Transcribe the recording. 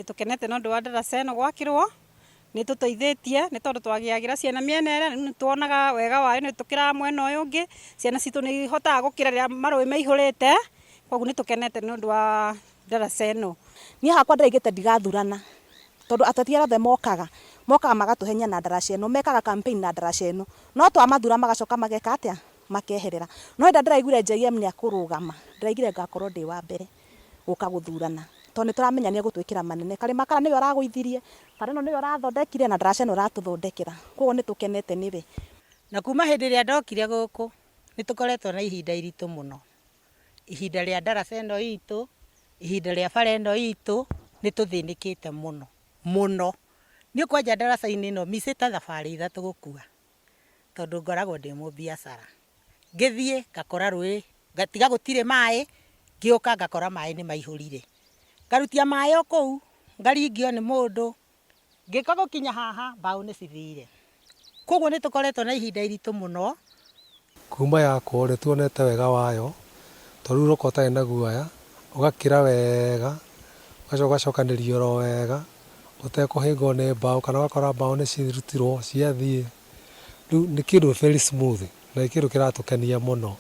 Tũkenete nĩ ũndũ wa ndaraca ĩno gwakĩrwo, nĩ ĩtũteithĩtie nĩ tondũ twagĩagĩra ciana mĩena ĩrĩa, rĩu nĩ tuonaga wega wayo nĩ tũkĩraga mwena ũyũ ũngĩ, ciana citũ nĩ ihotaga gũkĩra rĩrĩa marũĩ maihũrĩte, koguo nĩ tũkenete nĩ ũndũ wa ndaraca ĩno. Niĩ hakwa ndĩraigĩte ndigathurana tondũ ateti arĩa othe mokaga, mokaga magatũhenia na ndaraca ĩno, mekaga campaign na ndaraca ĩno, no twamathura magacoka mageka atĩa? Makeherera. No hĩndĩ ĩrĩa ndĩraiguire JM nĩ ekũrũgama, ndĩraiguire ngakorwo ndĩ wa mbere gũka gũthurana tondũ nĩ tũramenya nĩ egũtwĩkĩra manene. Karĩma karĩa nĩwe ũragũithirie, bara ĩno nĩwe ũrathondekire na ndaraca ĩno ũratũthondekera. Koguo nĩ tũkenete nĩwe. Na kuma hĩndĩ ĩrĩa ndokire gũkũ, nĩ tũkoretwo na ihinda iritũ mũno. Ihinda rĩa ndaraca ĩno itũ, ihinda rĩa bara ĩno itũ, nĩ tũthĩnĩkĩte mũno, mũno. Niĩ kwanja ndaraca-inĩ ĩno micĩte thabarĩ ithatũ gũkua. Tondũ ngoragwo ndĩ mũbiacara. Ngĩthiĩ ngakora rũĩ, ngatiga gũtirĩ maĩ, ngĩũka ngakora maĩ nĩ maihũrire. Ngarutia maĩ o kũu, ngaringio nĩ mũndũ, ngĩũka gũkinya haha mbaũ nĩ cithire. Koguo nĩ tũkoretwo na ihinda iritũ mũno. Kuma yakwo nĩ tuonete wega wayo, tondũ rĩu ũroka ũtarĩ na guoya, ũgakĩra wega, ũgacoka ũgacokanĩria oro wega, ũtekũhĩngwo nĩ mbaũ kana ũgakora mbaũ nĩ cirutirwo ciathiĩ. Rĩu nĩ kĩndũ very smooth na nĩ kĩndũ kĩratũkenia mũno.